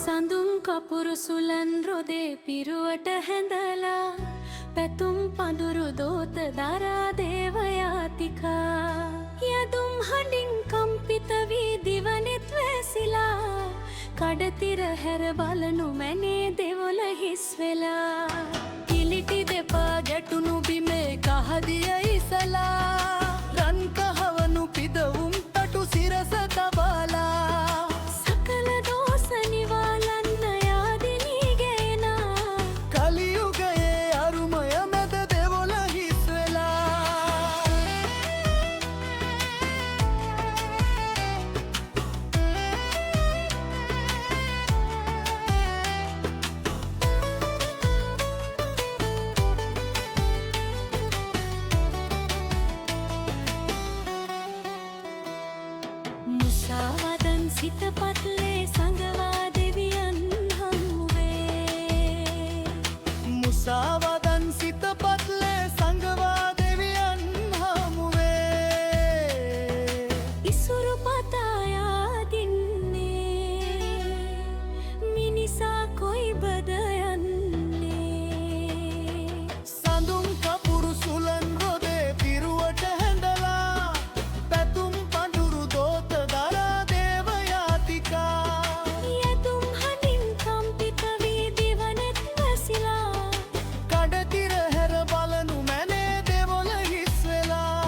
සඳුන් කපුරු සුලන් රොදේ පිරුවට හැඳලා, පැතුම් පඳුරු දෝත දරා දේවයාතිකා. යදුම් හඬින් කම්පිත වී දිවනෙත් වැසිලා, කඩතිර හැර බලනු මැනේ දෙවොල හිස් වෙලා. කිලිටි දෙපා ගැටුණු බිමේ කහදිය ඉසලා, රන් කහවනු පිදවුම් තටු සිරස තබාලා. සකල දෝෂ නිවාලන්න යාදිනීගේනා. කලියුගයේ අරුමය මැද දෙවොල හිස් වෙලා. මුසාවදන් සිත පත්ලේ සඟවා දෙවියන් හමුවේ. මුසාවදන් සිත පත්ලේ සඟවා දෙවියන් හමුවේ. ඉසුරු පතා යාදින්නේ, මිනිසා කොයිබද යන්නේ? සඳුන් කපුරු සුලන් රොදේ පිරුවට හැඳලා, පැතුම් පඳුරු දෝත දරා දේවයාතිකා. යදුම් හඬින් කම්පිත වී දිවනෙත් වැසිලා, කඩතිර හැර බලනු මැනේ දෙවොල හිස් වෙලා.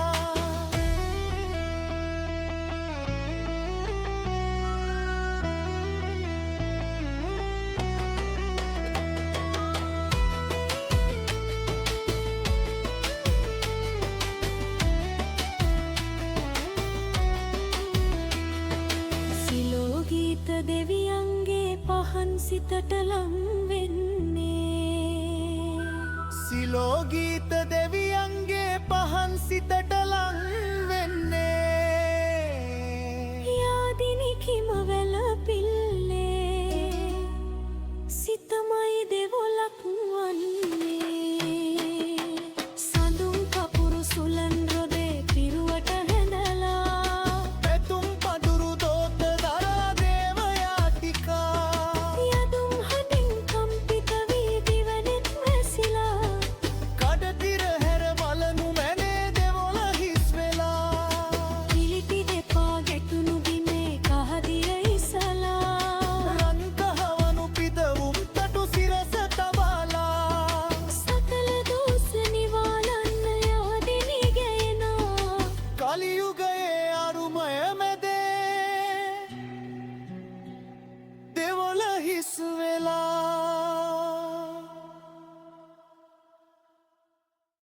සිලෝ ගීත දෙවියන්ගේ පහන් සිතට ලං වෙන්නේ. සිලෝ ගීත